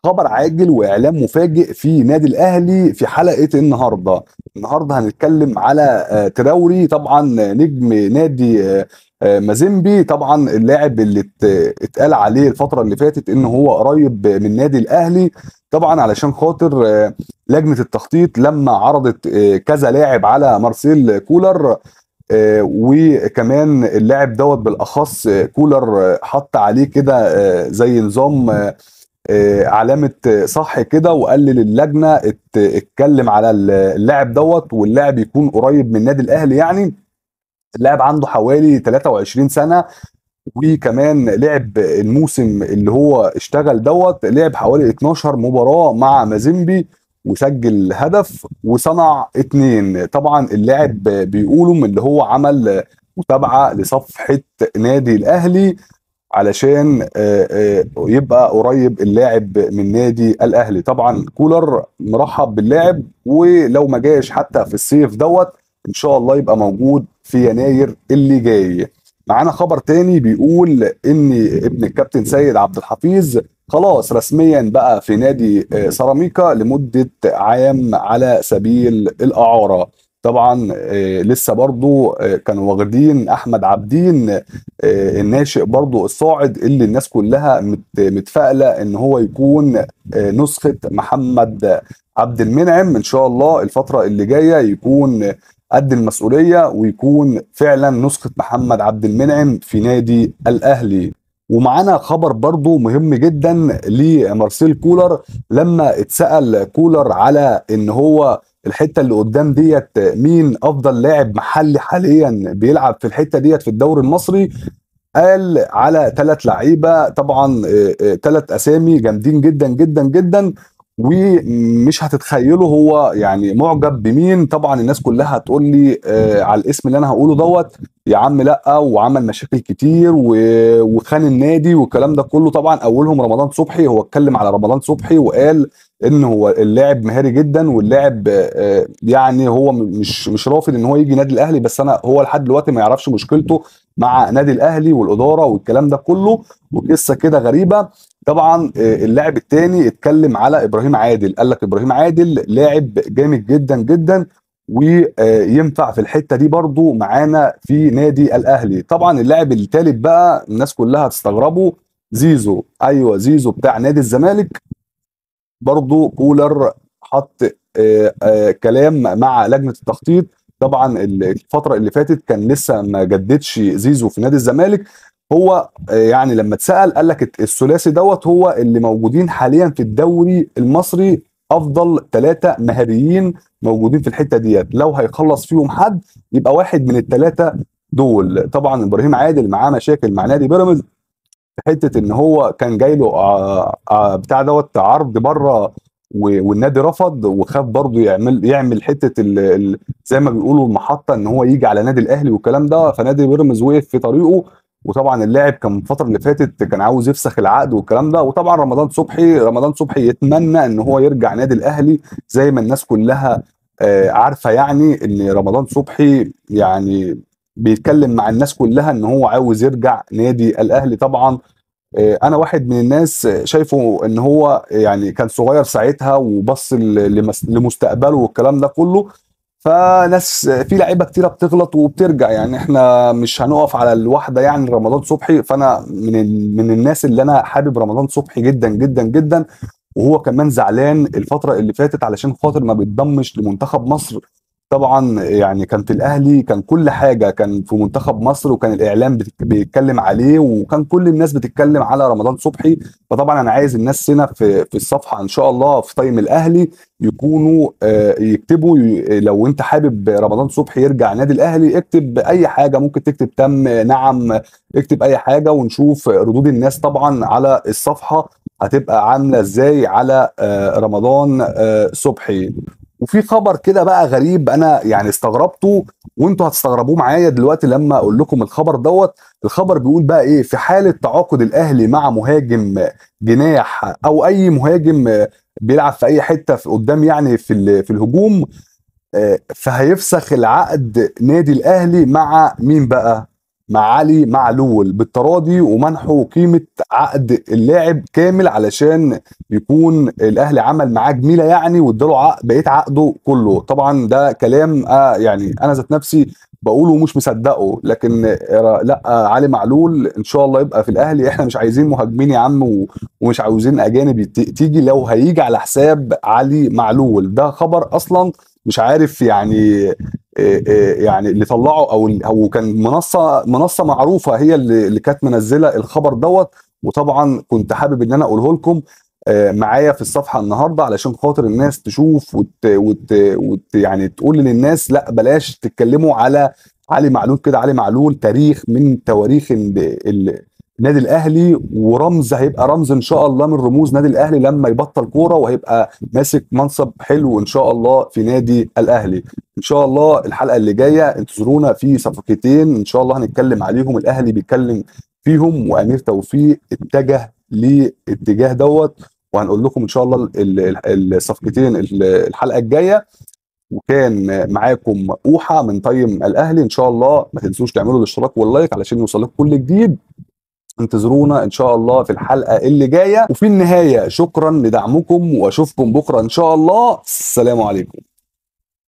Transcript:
خبر عاجل واعلان مفاجئ في نادي الاهلي في حلقة النهارده. النهارده هنتكلم على تراوري، طبعا نجم نادي مازيمبي، طبعا اللاعب اللي اتقال عليه الفترة اللي فاتت ان هو قريب من نادي الاهلي، طبعا علشان خاطر لجنة التخطيط لما عرضت كذا لاعب على مارسيل كولر، وكمان اللاعب دوت بالاخص كولر حط عليه كده زي نظام علامة صح كده، وقال للجنة اتكلم على اللاعب دوت واللاعب يكون قريب من النادي الاهلي. يعني اللاعب عنده حوالي 23 سنة، وكمان لعب الموسم اللي هو اشتغل دوت لعب حوالي 12 مباراة مع مازيمبي وسجل هدف وصنع 2. طبعا اللاعب بيقولوا من اللي هو عمل متابعة لصفحة نادي الاهلي علشان يبقى قريب اللاعب من نادي الاهلي. طبعا كولر مرحب باللاعب، ولو ما جاش حتى في الصيف دوت ان شاء الله يبقى موجود في يناير اللي جاي. معانا خبر تاني بيقول ان ابن الكابتن سيد عبد الحفيظ خلاص رسميا بقى في نادي سيراميكا لمدة عام على سبيل الإعارة. طبعا لسه برضو كانوا واخدين احمد عابدين الناشئ برضو الصاعد اللي الناس كلها متفائلة ان هو يكون نسخه محمد عبد المنعم. ان شاء الله الفترة اللي جاية يكون قد المسؤولية ويكون فعلا نسخه محمد عبد المنعم في نادي الاهلي. ومعانا خبر برضو مهم جدا لمارسيل كولر، لما اتسأل كولر على ان هو الحتة اللي قدام ديت مين افضل لاعب محلي حاليا بيلعب في الحتة ديت في الدوري المصري، قال على 3 لعيبة، طبعا 3 اسامي جامدين جدا جدا جدا ومش هتتخيلوا هو يعني معجب بمين. طبعا الناس كلها هتقول لي على الاسم اللي انا هقوله دوت يا عم لا، وعمل مشاكل كتير وخان النادي والكلام ده كله. طبعا اولهم رمضان صبحي، هو اتكلم على رمضان صبحي وقال ان هو اللاعب مهاري جدا واللاعب يعني هو مش رافض ان هو يجي نادي الاهلي، بس انا هو لحد دلوقتي ما يعرفش مشكلته مع نادي الاهلي والادارة والكلام ده كله وقصة كده غريبة. طبعا اللاعب الثاني اتكلم على ابراهيم عادل، قال لك ابراهيم عادل لاعب جامد جدا جدا وينفع في الحتة دي برضو معانا في نادي الاهلي. طبعا اللاعب الثالث بقى الناس كلها هتستغربوا، زيزو. ايوه زيزو بتاع نادي الزمالك، برضو كولر حط كلام مع لجنة التخطيط. طبعا الفترة اللي فاتت كان لسه ما جددش زيزو في نادي الزمالك، هو يعني لما اتسأل قال لك الثلاثي دوت هو اللي موجودين حاليا في الدوري المصري، افضل 3 مهاريين موجودين في الحتة ديت، لو هيخلص فيهم حد يبقى واحد من ال3 دول. طبعا ابراهيم عادل معاه مشاكل مع نادي بيراميدز في حتة ان هو كان جاي له بتاع دوت عرض بره والنادي رفض، وخاف برضه يعمل حتة زي ما بيقولوا المحطة ان هو يجي على نادي الاهلي والكلام ده، فنادي بيراميدز وقف في طريقه. وطبعا اللاعب كان الفترة اللي فاتت كان عاوز يفسخ العقد والكلام ده. وطبعا رمضان صبحي يتمنى ان هو يرجع نادي الاهلي زي ما الناس كلها عارفه، يعني ان رمضان صبحي يعني بيتكلم مع الناس كلها ان هو عاوز يرجع نادي الاهلي. طبعا انا واحد من الناس شايفه ان هو يعني كان صغير ساعتها وبص لمستقبله والكلام ده كله، فناس في لعيبة كتيرة بتغلط وبترجع، يعني احنا مش هنقف على الواحدة يعني رمضان صبحي. فانا من الناس اللي انا حابب رمضان صبحي جدا جدا جدا، وهو كمان زعلان الفترة اللي فاتت علشان خاطر ما بيتضمش لمنتخب مصر. طبعا يعني كان في الاهلي كان كل حاجة، كان في منتخب مصر وكان الاعلام بيتكلم عليه وكان كل الناس بتتكلم على رمضان صبحي. فطبعا انا عايز الناس هنا في الصفحة ان شاء الله في تايم الاهلي يكونوا يكتبوا لو انت حابب رمضان صبحي يرجع نادي الاهلي اكتب اي حاجة، ممكن تكتب تم نعم، اكتب اي حاجة ونشوف ردود الناس طبعا على الصفحة هتبقى عامله ازاي على رمضان صبحي. وفي خبر كده بقى غريب انا يعني استغربته وانتوا هتستغربوه معايا دلوقتي لما اقول لكم الخبر دوت. الخبر بيقول بقى ايه؟ في حاله تعاقد الاهلي مع مهاجم جناح او اي مهاجم بيلعب في اي حتة في قدام يعني في الهجوم، فهيفسخ العقد نادي الاهلي مع مين بقى؟ مع علي معلول بالتراضي ومنحه قيمة عقد اللاعب كامل، علشان يكون الاهلي عمل معاه جميلة يعني واداله عقد بقية عقده كله. طبعا ده كلام يعني انا ذات نفسي بقوله ومش مصدقه، لكن لا، علي معلول ان شاء الله يبقى في الاهلي. احنا مش عايزين مهاجمين يا عم، ومش عاوزين اجانب تيجي لو هيجي على حساب علي معلول. ده خبر اصلا مش عارف يعني يعني اللي طلعه او كان منصة معروفة هي اللي كانت منزله الخبر دوت. وطبعا كنت حابب ان انا اقوله لكم معايا في الصفحة النهارده علشان خاطر الناس تشوف وت يعني تقول للناس لا بلاش تتكلموا على علي معلول كده. علي معلول تاريخ من تواريخ النادي الاهلي، ورمز، هيبقى رمز ان شاء الله من رموز نادي الاهلي لما يبطل كورة، وهيبقى ماسك منصب حلو ان شاء الله في نادي الاهلي. ان شاء الله الحلقة اللي جاية انتظرونا في صفقتين ان شاء الله هنتكلم عليهم، الاهلي بيتكلم فيهم، وامير توفيق اتجه لاتجاه دوت، وهنقول لكم ان شاء الله الصفقتين الحلقة الجاية. وكان معاكم اوحه من طيم الاهلي. ان شاء الله ما تنسوش تعملوا الاشتراك واللايك علشان يوصلكم كل جديد. انتظرونا ان شاء الله في الحلقة اللي جاية. وفي النهاية شكرا لدعمكم، واشوفكم بكره ان شاء الله. السلام عليكم.